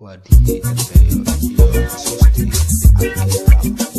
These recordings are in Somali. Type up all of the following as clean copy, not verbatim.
Waa DJ Erbeeyo iyo xasuustii Cabdi.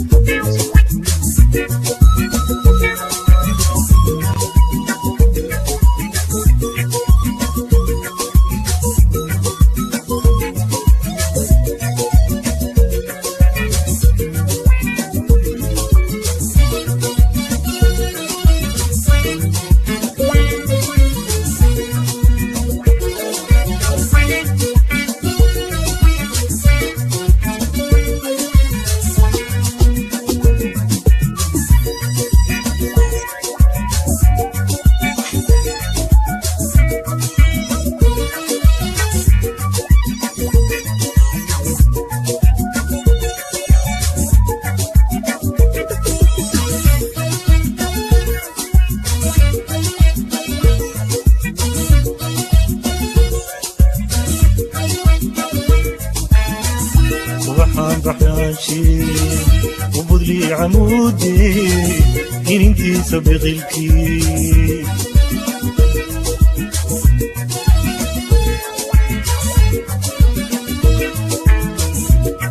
Waxaan baxnaanshe ubudlii camuude inintiisa biqilkii.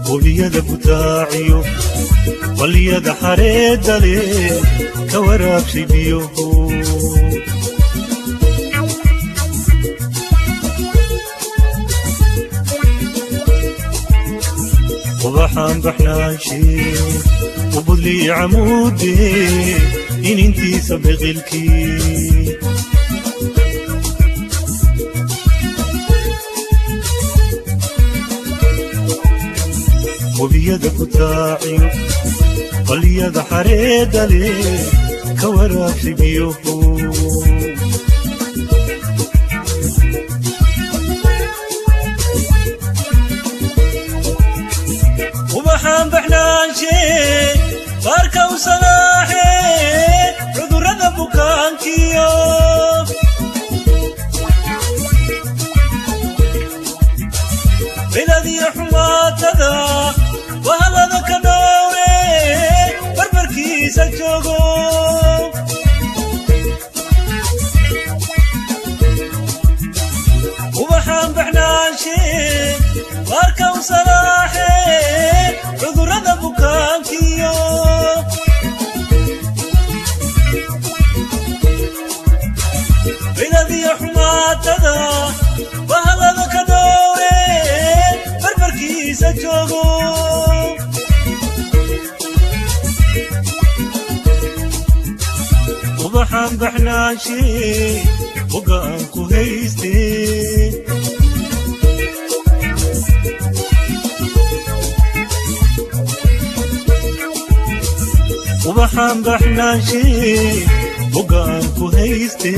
Webiyada butaaciyo balliyada xareedda leh ka waraabshay biyaho. Ubaxaan baxnaanshe ubudlii camuude inintiisa biqilkii. Webiyada butaaciyo balliyada xareedda leh ka waraabshay biyaho. Ubaxaan baxnaanshe baarka u salaaxe cudurrada bukaankiyo. Biladiyo xumaatada wahalada ka dhowre barbarkiisa joogo. Ubaxaan baxnaanshe baarka u salaaxe cudurrada bukaankiyo. Biladiyo xumaatada wahalada ka dhowre barbarkiisa joogo. Ubaxaan baxnaanshe boga aan ku hayste. Ubaxaan baxnaanshe boga aan ku hayste.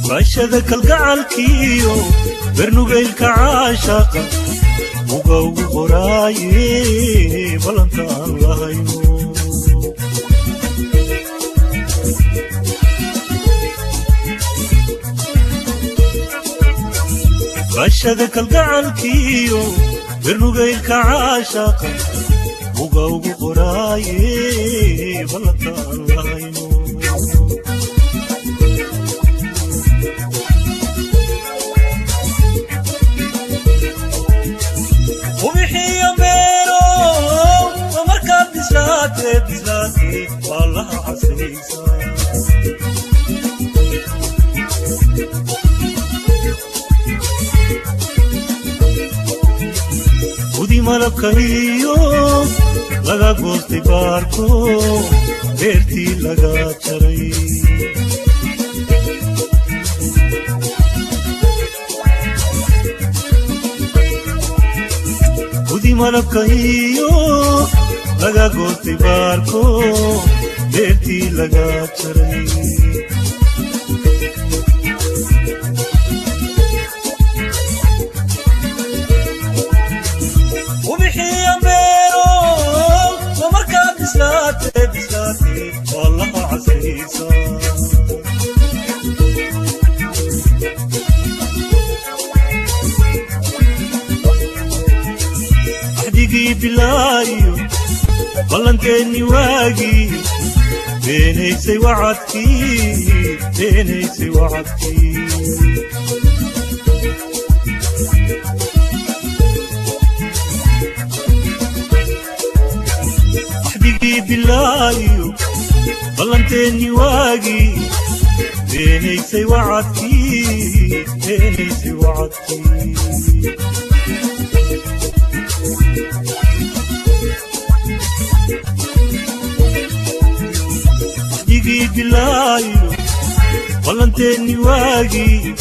Baashada kalgacalkiyo bernugaylka caashaqa uga ugu qoraaye ballanta aan lahayno. Baashada kalgacalkiyo bernugaylka caashaqa uga ugu qoraaye ballanta aan lahayno. Ubixiyo beero waa markaad bislaatee bislaatee waa laha casaysa. Gudi malabka iyo laga goostay baarko beertii laga jaray. Gudi malabka iyo laga goostay baarko beertii laga jaray. Ubixiyo beero waa markaad bislaatee bislaatee waa laha casaysa. Axdigii bilaayo ballanteenni waagii Beenaysay wacadkii, beenaysay wacadkii. Axdigii bilaayo ballanteenni waagii, beenaysay wacadkii, beenaysay wacadkii. Axdigii bilaayo ballanteenni waagii,